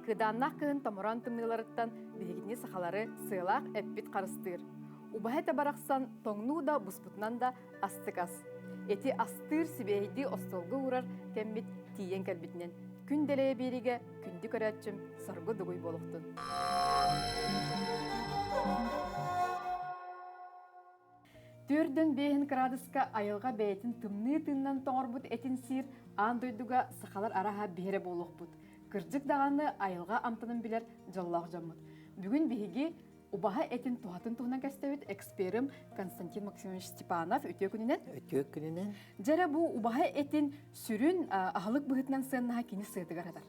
Кыыдааннаах кыһын томороон тымныыларыттан биһигини сахалары сыалаах эппит харыстыыр. Убаһа этэ барахсан тоҥнуу да буспутунан да астык ас. Эти астыыр сибиэһэйдии остуолга уурар кэммит тиийэн кэлбитинэн күн дэлэйэ биэриигэ күндү көрөөччүм соргу дугуй буолуохтун. Түөрдэн биэһин кыраадыска айылҕа бэйэтин тымныы тыынынан тоҥорбут этин сиир аан дойдуга сахалар араһа биһэрэ буолуохпут. Кырдьык даҕаны айылҕа амтанын билэр дьоллоох дьоммут. Бүгүн биһиги убаһа этин туһатын туһунан кэстэбит эксперим Константин Максимович Степанов үтүө күнүнэн. Үтүө күнүнэн. Дьэрэ бу убаһа этин сүрүн аһылык быһыытынан сыаннаһа кини сыатыгар атар.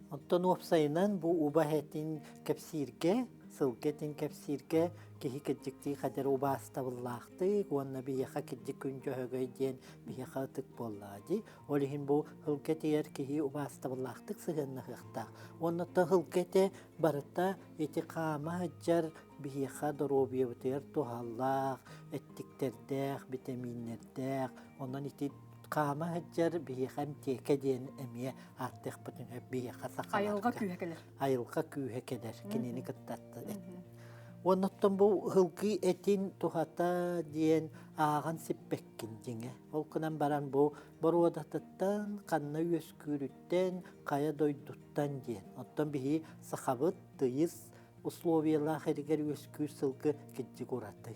Оттон уопсайынан бу убаһа этин кэпсииргэ, сылгы этин кэпсииргэ киһи кирдьиктии хадэр убаастабыллаахтык уонна биһиэхэ кирдьик күн дьөһөгөй диэн биһиэхэ ытык буоллаҕа дии. Ол иһин бу һылгы этигэр киһи убаастабыллаахтык сыһыаннаһыахтаах. Уонна то һылгы этэ барыта ити хаама сылдьар биһиэхэ доруобуйабытыгар туһалаах, эттиктэрдээх, битэмииннэрдээх. Онон ити хаама сылдьар биһиэхэ эмтиэкэ диэн эмиэ ааттыахпытын сөп биһиэхэ сахаларга. Айылҕа күүһэ кэлэр. Айылҕа күүһэ кэлэр кинини кытта Уонна оттон бу һылгы этин туһата диэн ааҕан сиппэккин дьиҥэ. Ол гынан баран бу боруодатыттан, ханна үөскүүрүттэн, хайа дойдуттан диэн. Оттон биһи сахабыт тыйыс условиялаах эригэр үөскүүр сылгы кирдьик ураты.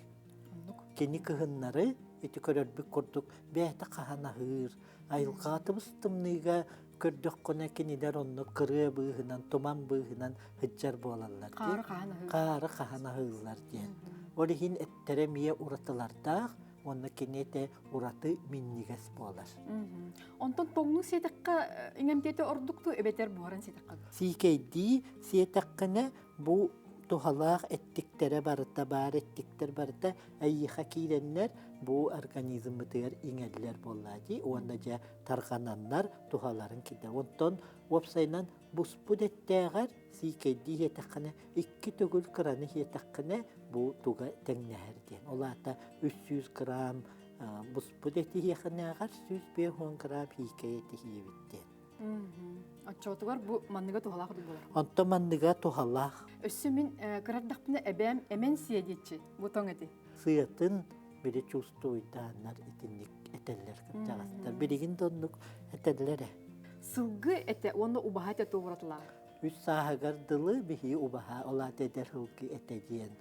Кини кыһыннары ити көрөрбүт курдук бэйэтэ хаһан аһыыр, айылҕаҕа тыбыс-тымныыга көрдөххүнэ кинилэр онно кырыа быыһынан, туман быыһынан сылдьар буолаллар дии. Хаары хаһан аһыыр. Хаары хаһан аһыыллар диэн. Ол иһин эттэрэ эмиэ уратылардаах уонна кини этэ ураты минньигэс буолар. Онтон тоҥнуу сиэтэххэ иҥэмтиэтэ ордук дуу эбэтэр буһаран сиэтэххэ дуу? Сиикэйдии сиэтэххинэ бу туһалаах эттиктэрэ барыта баар эттиктэр барыта эйиэхэ киирэннэр бу организммытыгар иҥэллэр буоллаа дии уонна дьэ тарҕананнар туһаларын киирдэр. Онтон уопсайынан буспут эттээҕэр сиикэйдии иһиэтэххинэ икки төгүл кыраны иһиэтэххинэ бу туга тэҥнэһэр диэн. Ол аата 300 грамм буспут эти иһиэхинээҕэр 150 грамм сиикэй эти иһиэбит диэн. Оччотугар бу манныга туһалаах буолар. Онтон манныга туһалаах. Өссө мин кырардахпына эбээм эмэн сиэ диэччи бу тоҥ эти. Сыатын били чувствуйдааннар итинник этэллэр кырдьаҕастар. Билигин да оннук этэллэр ээ. Сылгы этэ уонна убаһа этэ туоратылаах. Үс сааһыгар дылы биһи убаһа ол аата эдэр сылгы этэ диэн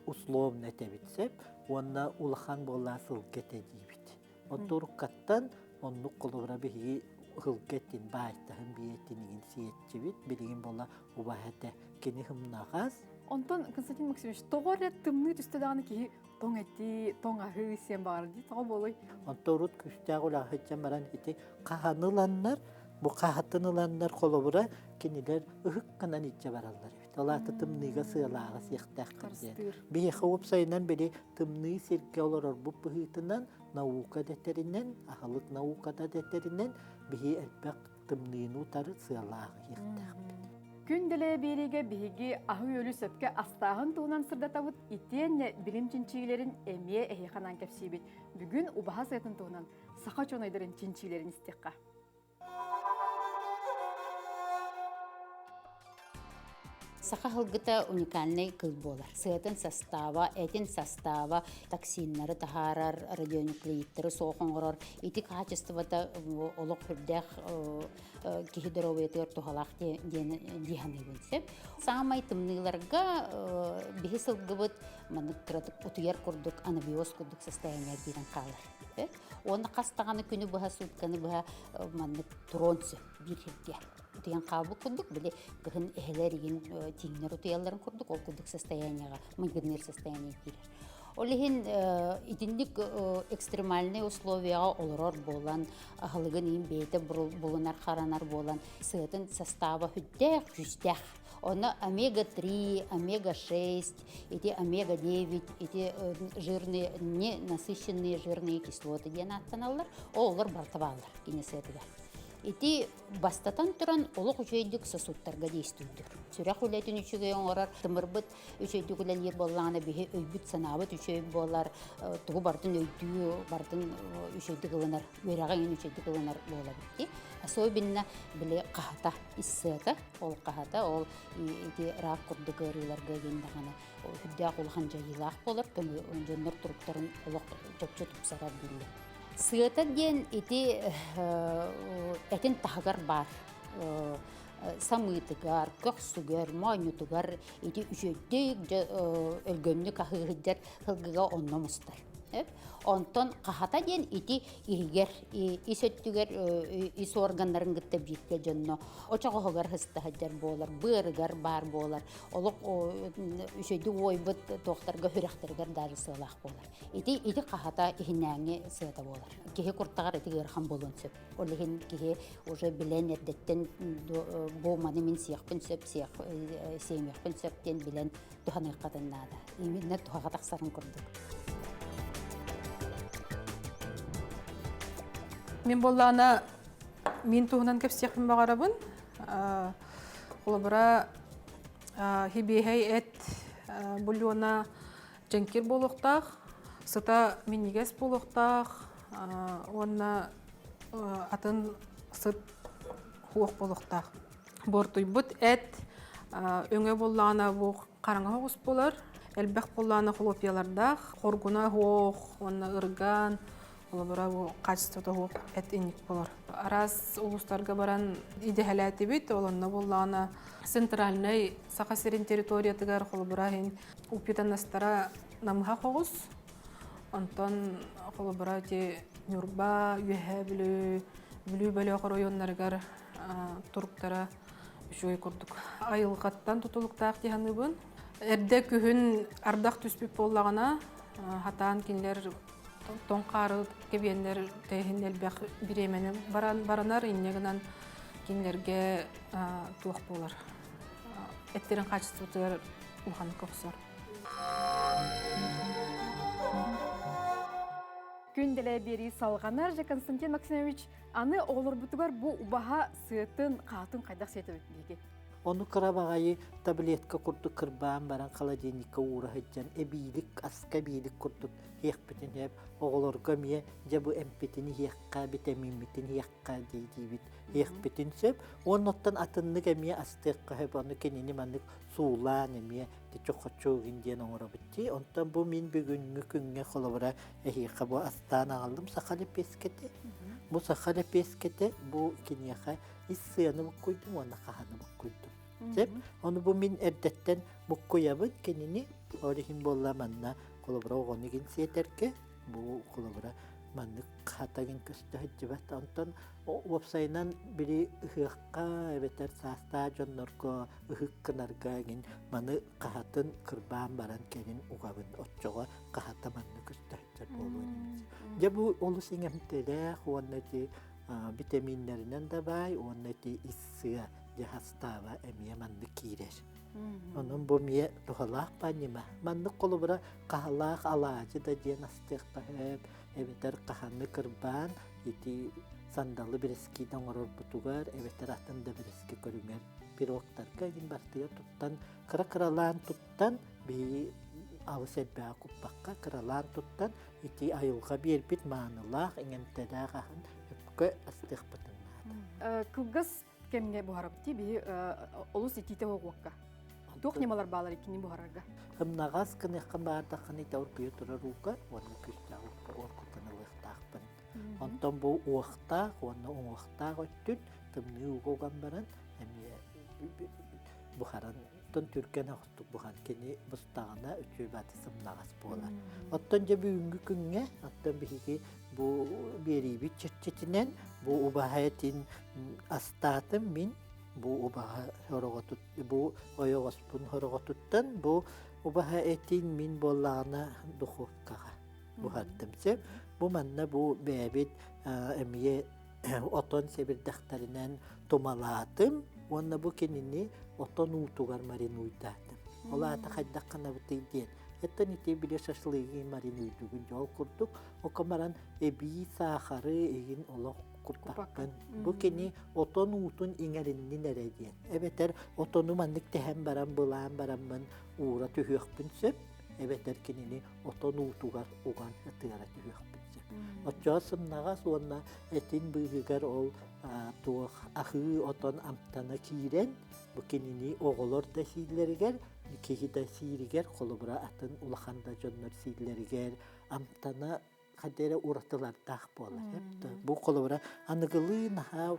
условно этэбит сөп уонна улахан буоллаа сылгы этэ диибит. Онтуруккаттан оннук холобура биһиги ыһылга этин, баайтаһын биэтин игин сиэччибит, билигин буола убаһа этэ. Кини хымнаҕас. Онтон Константин Максимович, тоҕо эрэ тымныы түстэ даҕаны киһи тоҥ эти, тоҥ аһыы сиэн баҕарар дии, тоҕо буолуой? Онтон урут күүстээх үлэҕэ сылдьан баран ити хаһаны ыланнар, бу хаһатын ыланнар холобура кинилэр ыһык гынан илдьэ бараллар эбит. Ол аата тымныыга сыалааҕы сиэхтээххин диэн. Биһиэхэ уопсайынан били тымныы сиргэ олорорбут быһыытынан наука дэтэринэн, аһылык науката дэтэринэн биһи элбэх тымныыны утары сыалаах иһиэхтээхпит. Күн дэлэйэ биэриигэ биһиги аһы-үөлү сөпкө астааһын туһунан сырдатабыт итиэннэ билим чинчиилэрин эмиэ эһиэхэ анаан кэпсиибит. Бүгүн убаһа сыатын туһунан саха учуонайдарын чинчиилэрин истиэххэ. Саха сылгыта уникальнай кыл буолар. Сыатын састааба, этин састааба токсиннары таһаарар, радионуклеидтары суох оҥорор. Ити качествота олох үрдээх киһи доруобуйатыгар туһалаах диэн дии саныыбын сөп. Саамай тымныыларга биһи сылгыбыт маннык кыратык утуйар курдук анабиоз курдук состояние киирэн хаалар. Уонна хас даҕаны күнү быһа, сутканы быһа маннык туруон сөп биир сиргэ. Утуйан хаалбыт курдук, били кыһын эһэлэр игин тииҥнэр утуйалларын курдук, ол курдук состояниеҕа, майгынныыр состояние киирэр. Ол иһин итинник экстремальнай условияҕа олорор буолан, аһылыгын иин бэйэтэ булунар харанар буолан, сыатын састааба сүрдээх күүстээх. Онно омега-3, омега-6, ити омега-9, ити жирные, ненасыщенные жирные кислоты диэн ааттаналлар. Ол олор барыта бааллар кини сыатыгар. Ити бастатан туран олох үчүгэйдик сосудтарга действуйдур. Сүрэх үлэтин үчүгэй оҥорор, тымырбыт үчүгэйдик үлэлиир буоллаҕына биһи өйбүт-санаабыт үчүгэй буолар, тугу барытын өйдүү, барытын үчүгэйдик ылынар, үөрэҕи иҥин үчүгэйдик ылынар буолабыт дии. Особенно били хаһата ис сыата, ол хаһата, ол ити рак курдук ыарыыларга диэн даҕаны үрдээх улахан дьайыылаах буолар, дьоннор туруктарын олох чопчу тупсарар дииллэр. Сыата диэн ити этин таһыгар баар самыытыгар, көхсүгэр, моонньутугар ити үчүгэйдик дьэ өлгөмнүк аһыы сылдьар сылгыга онно мустар. Онтон хаһата диэн ити иһигэр, ис өттүгэр ис органнарын кытта бииргэ дьонно очоҕоһугар сыста сылдьар буолар, быарыгар баар буолар, олох үчүгэйдик уойбут туохтарга сүрэхтэригэр даже сыалаах буолар. Ити ити хаһата иһинээҥи сыата буолар. Киһи куртаҕар ити ыарахан буолуон сөп. Ол иһин киһи уже билэн эрдэттэн бу маны мин сиэхпин сөп, сиэмиэхпин сөп диэн билэн туһаныаххытын наада. Именно туһаҕа тахсарын курдук. Мин буоллаана мин туһунан кэпсиэхпин баҕарабын. Холобура, хибиэһэй эт бульона дьэҥкир буолуохтаах, сыта минньигэс буолуохтаах уонна атын сыт хуох буолуохтаах. Бортуйбут эт өҥө буоллаҕына бу хараҥа оҕус буолар, элбэх буоллаҕына хлопьялардаах, хоргуна оһох уонна ыргаан, холобура бу качествота суох эт инник буолар. Араас улуустарга баран идэһэлээтибит, ол онно буоллаҕына центральнай Саха сирин территориятыгар холобура иһин упитанастара намыһах оҕус, онтон холобура ити Ньурба, Үөһээ Бүлүү, Бүлүү бөлөх оройуоннарыгар туруктара үчүгэй курдук. Айылҕаттан тутулуктаах дии саныыбын. Эрдэ күһүн ардах түспүт буоллаҕына, хатаан кинилэр тоҥ хаары кэбиэннэр тэһин элбэх бириэмэни баран баранар, инньэ гынан кинилэргэ туох буолар эттэрин хаачыстыбатыгар улаханнык охсор. Күн дэлэ биэрии салҕанар. Же Константин Максимович, аны оҕолорбутугар бу убаһа сыатын, хаатын хайдах сиэтэбит биһиги? Ону кыра баҕайы таблетка курдук кырбаан баран холодильникка уура сылдьан эбиилик, аска эбиилик курдук иһиэхпитин сөп. Оҕолорго эмиэ дьэ бу эмпитин иһиэххэ, битэмииммитин иһиэххэ дии диибит иһиэхпитин сөп. Уонна оттон атыннык эмиэ астыахха сөп. Ону кинини маннык суулаан эмиэ тичу-хочу гин диэн оҥоробут дии. Онтон бу мин бүгүҥҥү күҥҥэ холобура эһиэхэ бу астаан аҕаллым саха лэпиэскэтэ. Бу саха лэпиэскэтэ бу киниэхэ ис сыаны буккуйдум уонна хаһаны буккуйдум. Сөп. Ону бу мин эрдэттэн буккуйабын кинини. Ол иһин буолла манна холобура оҕону гин сиэтэргэ бу холобура маннык хатагын көстө сылдьыбат. Онтон уопсайынан били ыһыахха эбэтэр саастаах дьоннорго ыһык гынарга гин маны хаһатын кырбаан баран кэлин угабын оччоҕо хаһата манна көстө сылдьар буолуо Дьэ бу олус иҥэмтэлээх уонна ити битэмииннэринэн да баай уонна ити ис сыа дьэ хастааба эмиэ маннык киирэр. Онон бу эмиэ туһалаах ньыма. Маннык холобура хаһалаах алаадьы да диэн астыахха сөп, эбэтэр хаһаны кырбаан ити сандалы бэрэскиини оҥорорбутугар эбэтэр атын да бэрэски көрүҥэр пирогтарга игин бартыгар туттан кыра-кыралаан туттан биһиги алыс элбэҕи куппакка кыралаан туттан ити айылҕа биэрбит маанылаах иҥэмтэлээх аһын өпкө астыахпытын наада. Кылгас кэмҥэ буһарабыт дии биһи олус итиитэ оҕуокка. Туох ньымалар баалар иккини буһарарга? Ымнаҕас гыныаххын баардаххына ити оргуйа турар ууга уонна күүстээх ууга оргутан ылыахтаахпын. Онтон бу уохтаах уонна уҥуохтаах өттүн тымныы ууга уган баран эмиэ буһаран оттон түргэн оҕустук буһан кини бустаҕына үчүгэй бааты сымнаҕас буолар. Оттон дьэ бүгүҥҥү күҥҥэ оттон биһиги бу биэриибит чэрчитинэн бу убаһа этин астаатым мин бу убаһа сороҕотут бу ойоҕоспун сороҕотуттан бу убаһа этин мин буоллаҕына духовкаҕа буһардым сөп бу манна бу бэйэбит эмиэ отон сэбирдэхтэринэн тумалаатым уонна бу кинини отон уутугар маринуйдаатым. Ол аата хайдах гынабытый диэн. Эттэн ити били шашлыгы маринуйдугун дьол курдук окомаран эбии саахары игин олох куппаппын. Бу кини отон уутун иҥэриннин эрэ диэн. Эбэтэр отону маннык тэһэн баран былаан бараммын уура түһүөхпүн сөп. Эбэтэр кинини отон уутугар уган ытыара түһүөхпүн сөп. Оччоҕо сымнаҕас уонна этин быыһыгар ол туох аһыы отон амтана киирэн, бу кинини оҕолор да сииллэригэр, киһи да сииригэр, холобура атын улахан да дьоннор сииллэригэр амтана хайда эрэ уратылардаах буолар. Бу холобура аныгылыы наһаа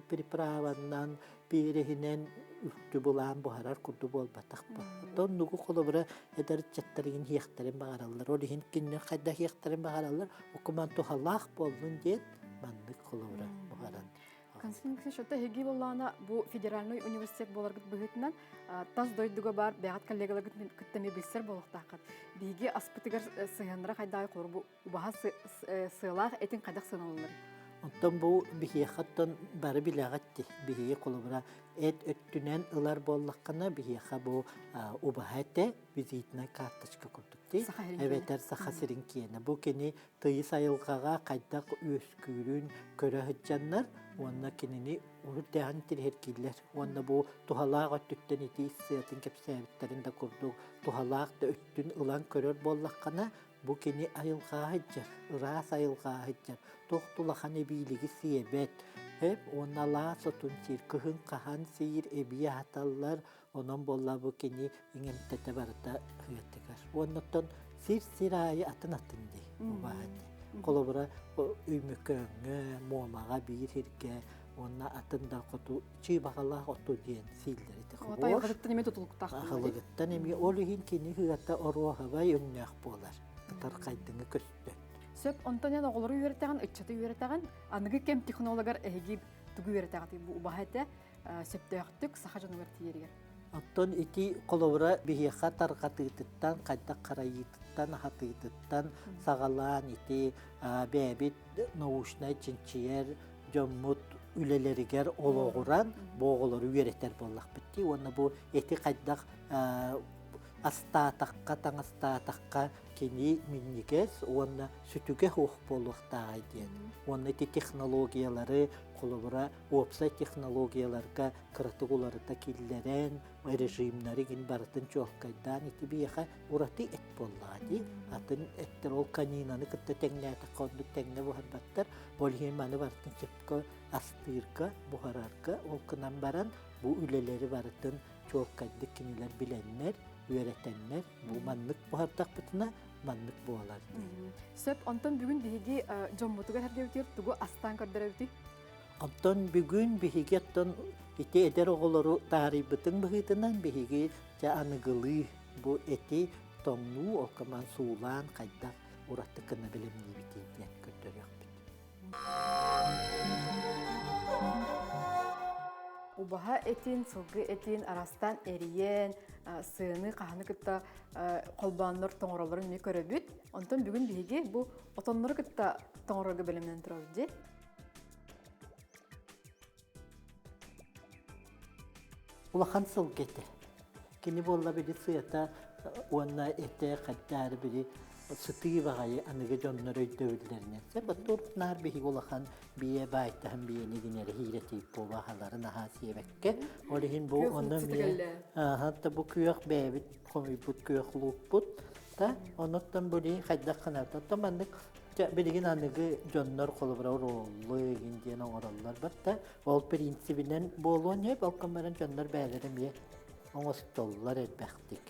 приправаннан, переһинэн үктү булаан буһарар курдук буолбатах бу. Оттон нугу холобура эдэр ыччаттарыгын иһиэхтэрин баҕараллар. Ол иһин кинилэр хайдах иһиэхтэрин баҕараллар, окуман туһалаах буоллун диэн маннык холобура буһаран. Константин Алексеевич, это эһиги буоллаҕына бу федеральный университет буоларгыт быһыытынан тас дойдуга баар бэйэҕит коллегаларгыт кытта эмиэ билсэр буолуохтааххыт. Биһиги аспытыгар сыһыаннара хайдаҕый холобур бу убаһа сыалаах этин хайдах сыаналыыллар? Оттон бу биһиэхэ оттон бары билэҕит дии. Биһиги холобура эт өттүнэн ылар буоллаххына биһиэхэ бу убаһа этэ визитная карточка курдук дии. Эбэтэр Саха сирин киэнэ. Бу кини тыйыс айылҕаҕа хайдах үөскүүрүн көрө сылдьаннар уонна кинини үрдээҕин тириһиргииллэр уонна бу туһалаах өттүттэн ити сыатын кэпсээбиттэрин да курдук туһалаах да өттүн ылан көрөр буоллаххына бу кини айылҕаҕа сылдьар ыраас айылҕаҕа сылдьар туох да улахан эбиилиги сиэбэт уонна алаас отун сиир кыһын хаһан сиир эбии аһаталлар Онон буолла бу кини иҥэмтэтэ барыта ыатыгар. Уоннаттан сир-сир аайы атын-атын дии убаһа Холобура Өймөкөөҥҥө, Муомаҕа биир сиргэ уонна атын да хоту чыыбаҕалаах оту диэн сииллэр ити Айылҕатыттан эмиэ тутулуктаах. Аһылыгыттан эмиэ ол иһин кини ыата оруоһабай өҥнөөх буолар. Кытархайдыҥы көстөн. Сөп, онтон эн оҕолору үөрэтэҕин, ыччаты үөрэтэҕин, аныгы кэм технологар эһиги тугу үөрэтэҕитий бу убаһа этэ сөптөөхтүк саха дьонугар тиийэригэр. Оттон ити холобура биһиэхэ тарҕатыытыттан, хайдах харайыытыттан, аһатыытыттан саҕалаан ити бэйэбит научнай чинчийэр дьоммут үлэлэригэр олоҕуран бу оҕолору үөрэтэр буоллахпыт дии уонна бу эти хайдах астаатахха, таҥастаатахха кини минньигэс уонна сүтүгэ суох буолуохтааҕай диэн. Уонна ити технологиялары холобура уопсай технологияларга кыратык уларыта киллэрэн, режимнэри гин барытын чуолкайдаан ити биһиэхэ ураты эт буоллаҕа дии. Атын эттэр ол канинаны кытта тэҥнээтэххэ оннук тэҥнэ буһарбаттар. Ол иһин маны барытын сөпкө астыырга, буһарарга ол гынан баран бу үлэлэри барытын чуолкайдык кинилэр билэннэр, үөрэтэннэр бу маннык буһардахпытына маннык буолар дии. Сөп, онтон бүгүн биһиги дьоммутугар эргэбитигэр тугу астаан көрдөрөбүтүй? Оттон бүгүн биһиги оттон ити эдэр оҕолору таарыйбытыҥ быһыытынан биһиги дьэ аныгылыы бу эти тоҥнуу ол коман суулаан хайдах ураты гына бэлэмниибитий диэн көрдөрүөхпүт. Убаһа этин, сылгы этин араастаан эрийэн, сыаны хаһаны кытта холбооннор тоҥороллорун эмиэ көрөбүт. Онтон бүгүн биһиги бу отоннору кытта тоҥорорго бэлэмнэнэн турабыт дии. Улахан сылгы этэ. Кини буолла били сыата уонна этэ хайдаары били сытыы баҕайы аныгы дьоннор өйдөбүллэринэн. Сеп наар биһиги улахан бие баайтаһын биэни гинэри хиирэтиip буолаһаларын аһаа сиэбэккэ. Ол иһин бу онно эмиэ бу күөх бэйэбит хомуйбут күөх луукпут та онуттан бу хайдах гынарта оттон маннык Дьэ, билигин аныгы дьоннор холобура роллу игин диэн оҥороллор барта. Ол принцибинэн буолуон сөп, ол баран дьоннор бэйэлэрэ эмиэ оҥостоллор элбэхтик.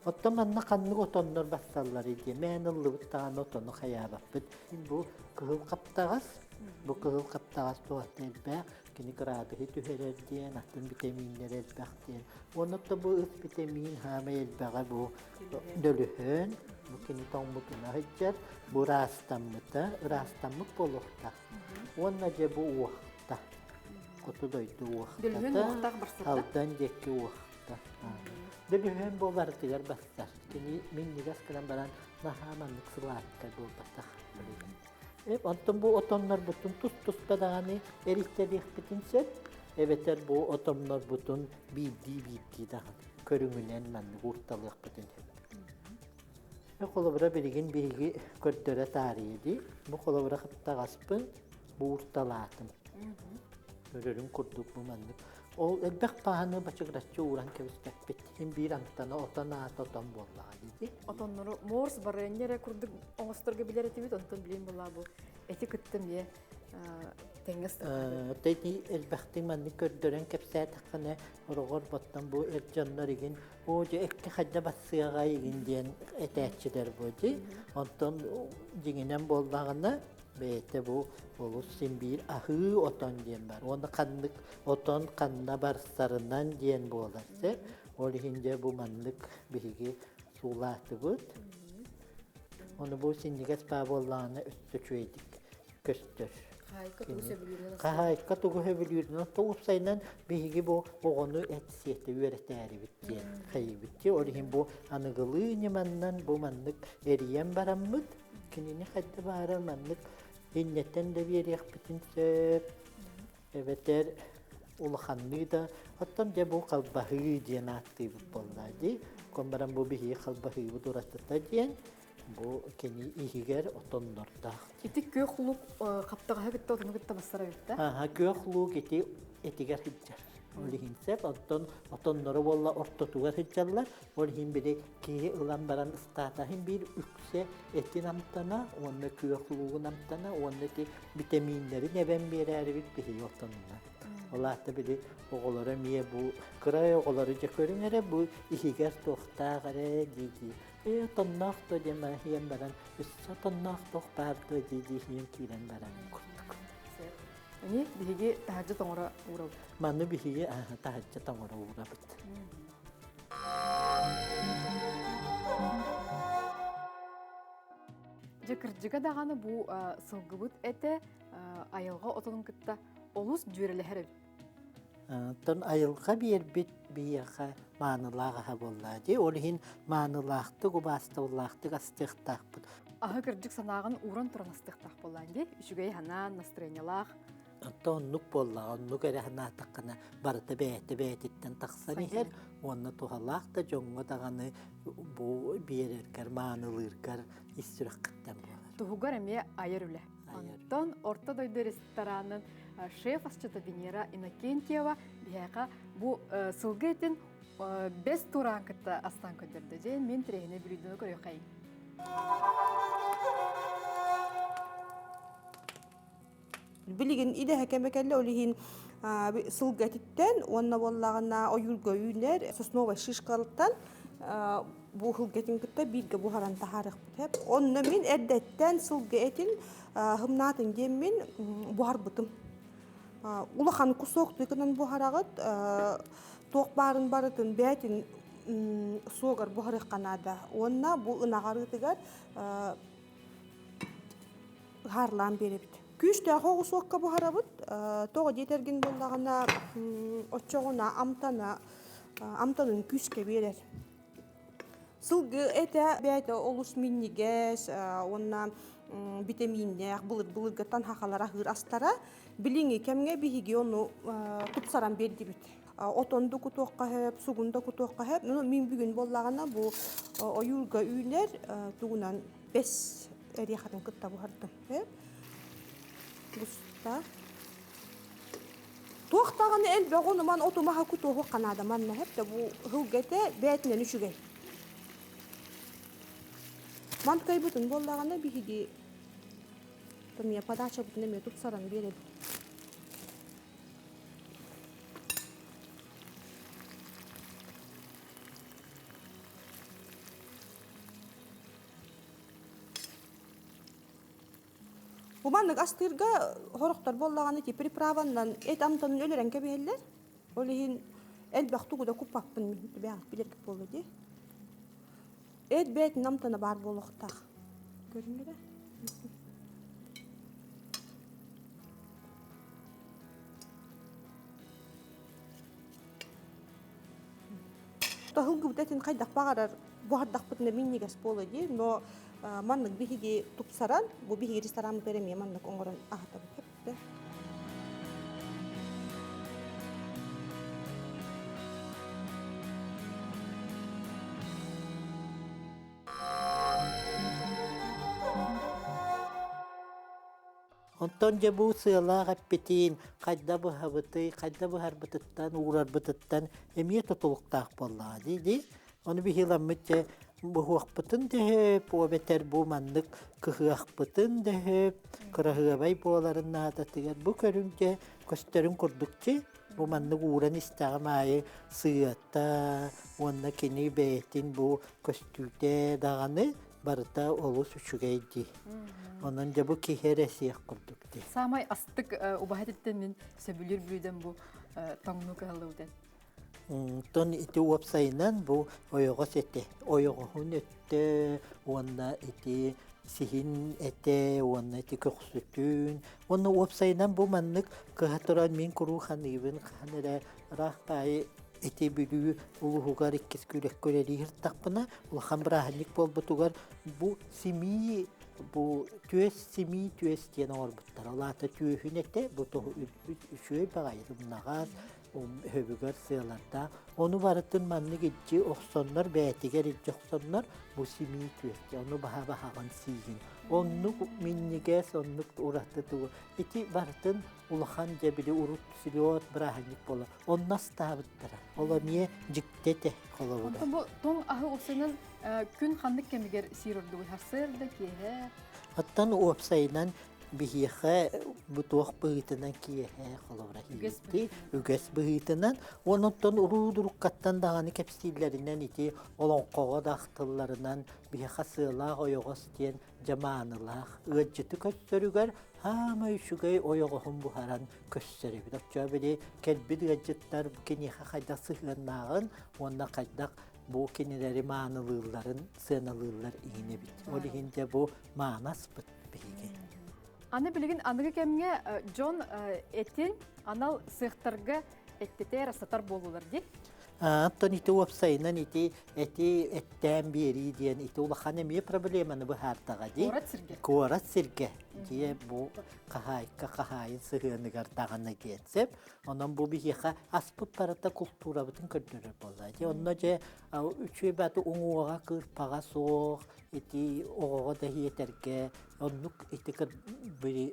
Оттон манна ханнык отоннор бассаллар дии, мээн ыллыбыт даҕаны отону хайаабаппыт. Бу кыһыл хаптаҕас, бу кыһыл хаптаҕас туһата элбэх, кини кыраадыһы түһэрэр диэн, атын битэмииннэр элбэх диэн. Уонна бу ыт битэмиин хаамай элбэҕэ бу Дөлүһүөн, бу кини тоҥмутуна сылдьар, бу ыраастаммыта, ыраастаммыт буолуохтаах. Уонна дьэ бу уохта, хоту дойду уохтата, Алдан диэки уохта. Дөлүһүөн бу барытыгар барсар. Кини минньигэс гынан баран наһаа маннык сылаатка буолбатах. Онтон бу отоннорбутун тус-туспа даҕаны эриттэриэхпитин сөп, эбэтэр бу отоннорбутун биирдии-биирдии даҕаны көрүҥүнэн маннык уурталыахпытын сөп. Холобура билигин биһиги көрдөрө таарыйа дии. Бу холобура хаптаҕаспын, бу уурталаатым. Көрөрүн курдук бу маннык. Ол элбэх пааһаны бачыгыраччы ууран кэбиспэппит. Син биир амтана отон аата отон буоллаҕа дии. Отоннору морс барыанньа эрэ курдук оҥосторго билэр этибит, онтон билин буоллаа бу эти кытта эмиэ тэҥҥэ Тэти элбэхтик маннык көрдөрөн кэпсээтэххинэ, ороҕор боттон бу эр дьоннор игин оо дьэ эккэ хайда бассыаҕа игин диэн этээччилэр бу дии. Онтон дьиҥинэн буоллаҕына бэйэтэ бу олус син биир аһыы отон диэн бар. Уонна ханнык отон ханна барсарынан диэн буолар сэ. Ол иһин дьэ бу маннык биһиги суулаатыбыт. Ону бу синньигэс баа буоллаҕына өссө үчүгэйдик көстөр. Хаһаайка тугу сөбүлүүрүнэн Хаһаайка тугу сөбүлүүрүнэн уопсайынан биһиги бу оҕону эт сиэтэ үөрэтээрибит диэн хайыыбыт дии. Ол иһин бу аныгылыы ньыманнан бу маннык эрийэн бараммыт кинини хайда баара маннык иннэттэн да биэриэхпитин сөп эбэтэр улаханныы да оттон дьэ бу халбаһыы диэн ааттыыбыт буолла дии. Кон баран бу биһиги халбаһыыбыт уратыта диэн Бу кини иһигэр отоннордоох. Ити күөх луук хаптаҕаһы кытта отону кытта бассара эбит да? Аха, күөх луук ити этигэр сылдьар. Ол иһин сөп, оттон отонноро буолла ортотугар сылдьаллар. Ол иһин били киһи ылан баран ыстаатаһын биир үксэ этин амтана уонна күөх луугун амтана уонна ити битэмииннэрин эбэн биэрээрибит биһиги отонунан. Ол аата били оҕолоро эмиэ бу кыра оҕолору дьэ көрүҥ эрэ бу иһигэр туохтаах эрэ дии-дии Ээ, тонноох дуо диэн баран иһэн баран, өссө тонноох туох баар дуо дии-дии иһэн киирэн баран курдук. Эми биһиги таһырдьа тоҥоро уурабыт. Маны биһиги таһырдьа тоҥоро уурабыт. Дьэ кырдьыга даҕаны бу сылгыбыт этэ айылҕа отонун кытта олус дьүөрэлэһэр эбит. Оттон айылҕа биэрбит биһиэхэ маанылаах аһа буоллаа дии. Ол иһин маанылаахтык, убаастабыллаахтык астыахтаахпыт. Аһы кырдьык санааҕын ууран туран астыахтаах буоллаан дии. Үчүгэй санаан, настроениелаах. Оттон оннук буоллаҕа, оннук эрэ санаатаххына барыта бэйэтэ бэйэтиттэн тахсан иһэр уонна туһалаах да дьоҥҥо даҕаны бу биэрэргэр, маанылыыргар ис сүрэххиттэн буолар. Туһугар эмиэ айар үлэ. Онтон Орто дойду ресторанын шеф асчыта Венера Иннокентьева биһиэхэ бу сылгы этин бэс тураан кытта астаан көрдөрдө. Дьэ, мин тирэһини бүлүүдэни көрүөххэйиҥ. Билигин идэһэ кэмэ кэллэ, ол иһин сылгы этиттэн уонна буоллаҕына ойуурга үүнэр сосновай шишкалыттан бу сылгы этин кытта бииргэ буһаран таһаарыахпыт сөп. Онно мин эрдэттэн сылгы этин хымнаатын диэммин буһарбытым. Улахан кусок тыкынан буһараҕыт, туох баарын барытын бээтин суогар буһарыахха наада. Уонна бу ынаҕарыытыгар ыһаарлаан биэрэбит. Күүстээх оҕус уокка буһарабыт. Тоҕо диэтэргин буоллаҕына, оччоҕуна амтана амтанын күүскэ биэрэр. Сылгы этэ бэйэтэ олус минньигэс уонна битэмииннээх былыр-былыргыттан хахалар аһыыр астара. Билиҥҥи кэмҥэ биһиги ону тупсаран биэрдибит. Отон да кутуохха сөп, сугун да кутуохха сөп. Ну, мин бүгүн буоллаҕына бу ойуурга үүнэр тугунан бэс эриэхэтин кытта буһардым. Буста. Туох даҕаны элбэх онуман отумаһа кутуоһу ханаада манна хэп бу һылга этэ бээтинэн үчүгэй. Манткайбытын буоллаҕына биһиги томия подачабытын эмиэ тупсаран биэрэбит. Бу маннык астыырга сорохтор буоллаҕына ити приправаннан эт амтанын өлөрөн кэбиһэллэр. Ол иһин элбэх тугу да куппаппын бэйэҕит билэргит буолуо дии. Эт бэйэтин амтана баар буолуохтаах. Көрүҥ эрэ. Таһылгыбыт этин хайдах баҕарар буһардахпытына минньигэс буолуо дии, но маннык биһиги тупсаран, бу биһиги рестораммытыгар эмиэ маннык оҥорон аһатабыт эбит. Онтон дьэ бу сыалаах эппитин хайда быһабытый, хайда быһарбытыттан, уурарбытыттан эмиэ тутулуктаах буоллаҕа дии-дии. Ону биһиламмыт дьэ быһуохпутун дөһөп, эбэтэр бу маннык кыһыахпытын дөһөп, кыраһыабай буоларын наадатыгар бу көрүҥ дьэ көстөрүн курдук дьи бу маннык ууран истэҕим аайы сыата уонна кини бэйэтин бу көстүүтэ даҕаны барыта олус үчүгэй дии. Онон дьэ бу киһи эрэ сиэх курдук дии. Саамай астык убаһа этиттэн мин сөбүлүүр бүлүүдэм бу тоҥнуу кыһаллыбытын. Онтон ити уопсайынан бу ойоҕос этэ, ойоҕоһун өттө уонна ити сиһин этэ уонна ити көхсүтүн уонна уопсайынан бу маннык кыһа туран мин куруук ханыыбын хаһан эрэ ыраах баайы ити Бүлүү улууһугар иккис күрэххэ үлэлии сырыттахпына улахан бырааһынньык буолбутугар бу симии бу түөс симии түөс диэн оҥорбуттар. Ол аата түөһүн этэ бу туһу үчүгэй баҕайы сымнаҕас өһөбүгэр сыалардаах. Ону барытын маннык илдьи охсоннор, бэйэтигэр илдьи охсоннор бу симии түөскэ, ону баһа-баһаҕын сиигин. Оннук минньигэс, оннук ураты тугу. Ити барытын улахан дьэ били урут слет бырааһынньык буолар. Онно астаабыттара. Ол эмиэ дьикти этэ холобура. Онтон бу тоҥ аһы уопсайынан күн ханнык кэмигэр сиир ордугуй? Сарсыарда, киэһэ? Оттон уопсайынан биһиэхэ бу туох быһыытынан киэһэ холобура иһити үгэс быһыытынан уонна оттон уруу-дуруккаттан даҕаны кэпсииллэринэн ити олоҥхоҕо да ахтылларынан биһиэхэ сыалаах ойоҕос диэн дьамаанылаах ыалдьыты көстөрүгэр хаамай үчүгэй ойоҕоһун буһаран көстөр эбит. Оччоҕо били кэлбит ыалдьыттар киниэхэ хайдах сыһыаннааҕын уонна хайдах бу кинилэри маанылыылларын сыаналыыллар иһин эбит. Ол иһин дьэ бу маанаспыт биһиги. Аны билигин аныгы кэмҥэ дьон этин анал сыахтарга эттэтэр, астатар буоллулар дии. Оттон ити уопсайынан ити эти эттээн биэрии диэн ити улахан эмиэ проблеманы быһаардаҕа дии. Куорат сиргэ. Куорат сиргэ дьиэ бу хаһаайка хаһаайын сыһыаныгар даҕаны диэн сөп. Онон бу биһиэхэ аспыт барыта култуурабытын көрдөрөр буолла. Дьэ онно дьэ үчүгэй баты уҥуоҕа кыырпаҕа суох ити оҕоҕо да иһиэтэргэ оннук ити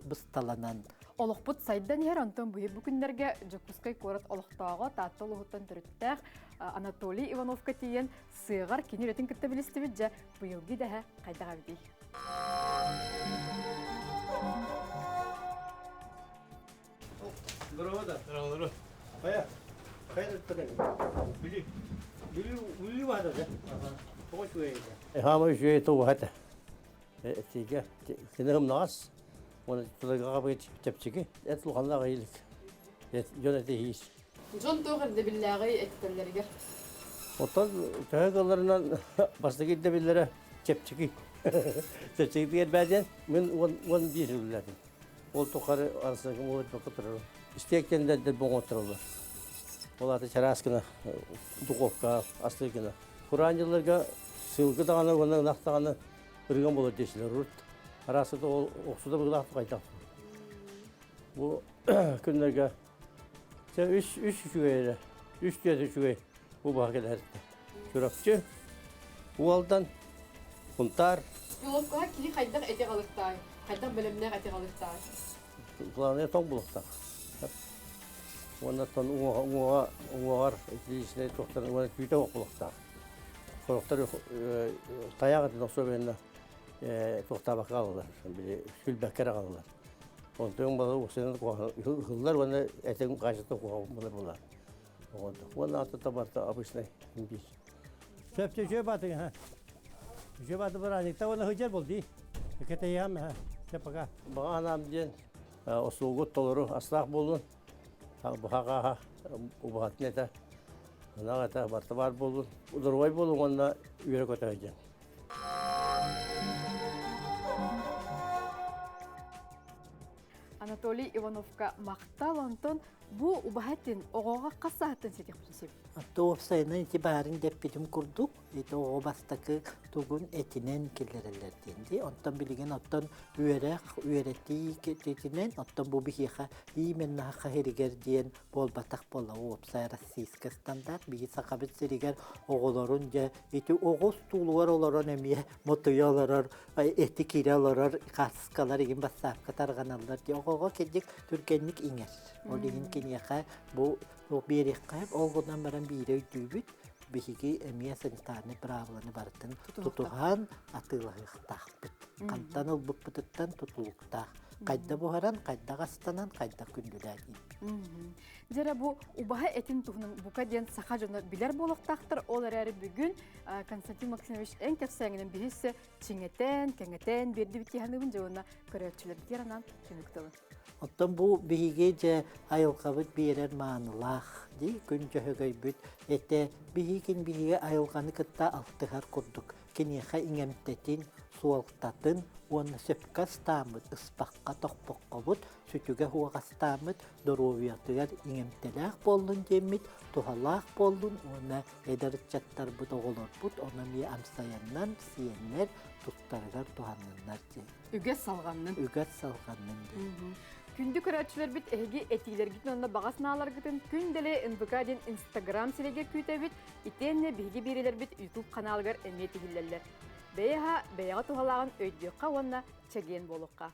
бысталанан Олохпут сайдан иһэр, онтон бу күннэргэ Дьокуускай куорат олохтооҕо Таатта улууһуттан төрүттээх Анатолий Ивановка тиийэн сыаҕар кини үлэтин кытта билистибит дьэ быйылгы идэһэ хайдах эбитий? Здорово да. Здорово. Хайа. Хайа Бүлүү. Бүлүү Бүлүү баада да. Тоҕо үчүгэй этэ. Хаама үчүгэй тугу этэ. Этигэ кинигим наҕас. Уонна тылыгаҕа быйыт чэпчэки. Эт улаханнаах иилик. Дьон эти иис. Дьон туох ирдэбиллээҕий этитэллэригэр? Оттон төһө кылларынан бастакы ирдэбиллэрэ чэпчэки. Чэпчэки диэн мин 11 үлэлээтим. Ол тухары арсыҥҥа уолуйбакка турарым. Истиэктэн да боҥоттороллор. Ол аата чараас гына, духовка астыы гына. Кураан дьылларга сылгы даҕаны уонна ынах даҕаны ырыган буолар диэчилэр урут. Араасыта ол охсута быгылаах хайдах. Бу күннэргэ чэ үс үс үчүгэй эрэ. Үс түөрт үчүгэй бу баһа кэлэртэ. Чурапчы, Уолдан, Сунтаар. Пилоткаҕа киһи хайдах эти аҕалыахтааҕый? Хайдах бэлэмнээх эти аҕалыахтааҕый? Главное тоҥ булуохтаах. Уонна оттон уҥуоҕа уҥуоҕар личнэй туохтар уонна түүтэ суох буолуохтаах. Сорохтор тайаах этин особенно туохтаабакка хаалаллар, били сүлбэккэ эрэ хаалаллар. Онтон бала уксанан ыһыллар уонна этин хаачыта куһаҕан буолар буолар. Уонна ата барыта обычный биир. Сөп үчүгэй баатыҥ ха. Үчүгэй бааты бырааникта уонна сылдьар бол дии. Кэтэйэм ха. Чэ пока. Баҕа санаам диэн остуолгут толору астаах буоллун. Быһаҕаһа убаһатын этэ, ынах этэ барыта баар буоллун. Доруобай буолуҥ уонна үөрэ көтө сылдьыҥ. Анатолий Ивановка махтал, онтон бу убаһа этин оҕоҕо хас сааһыттан ситиэхпитин сөп? Уопсайынан ити баарын дэппитим курдук. Ити оҕо бастакы тугун этинэн киллэрэллэр диэн дии. Онтон билигин оттон үөрэх, үөрэтии кэтитинэн, оттон бу биһиэхэ именно хаһыригэр диэн буолбатах буолла. Уопсай российскай стандарт. Биһи Сахабыт сиригэр оҕолорун дьэ ити оҕус туулугар олорон эмиэ мотуйа олорор, эти киирэ олорор хаскалар игин бассаапка тарҕаналлар дии. Оҕоҕо кирдик түргэнник иҥэр. Ол иһин киниэхэ бу биэриэххэ ол гынан баран биирэ өйдүүбүт биһиги эмиэ санитарнай правиланы барытын тутуһан атыылаһыахтаахпыт. Хантан ылбыппытыттан тутулуктаах. Хайда буһаран, хайдах астанан, хайдах күндүлээн Дьэрэ бу убаһа этин туһунан бука диэн саха дьоно билэр буолуохтаахтар. Ол эрээри бүгүн Константин Максимович эн кэпсээҥинэн биһиссэ чиҥэтэн, кэҥэтэн биэрдибит киһаныыбын дьэ уонна көрөөччүлэрбитигэр анаан түмүк тылын. Оттон бу биһиги дьэ айылҕабыт биэрэр маанылаах дии күн дьөһөгөйбүт этэ биһигин биһиги айылҕаны кытта алтыһар курдук киниэхэ иҥэмтэтин, суолтатын уонна сөпкө астааммыт ыспахха тохпоккобут, сүтүгэ уоҕастааммыт доруобуйатыгар иҥэмтэлээх буоллун диэммит, туһалаах буоллун уонна эдэр ыччаттарбыт, оҕолорбут ону эмиэ амсайаннар, сиэннэр тустарыгар туһанныннар диэн. Үгэс салҕаннын. Үгэс салҕаннын диэн. Күндү көрөөччүлэрбит эһиги этиилэргитин уонна баҕа санааларгытын күн дэлэ НВК диэн Инстаграм сирэйгэ күүтэбит. Итиэннэ биһиги биэриилэрбит YouTube ханаалыгар эмиэ тиһиллэллэр. Бэйэ аһа бэйэҕэ туһалааҕын өйдүөххэ уонна чэгиэн буолуохха.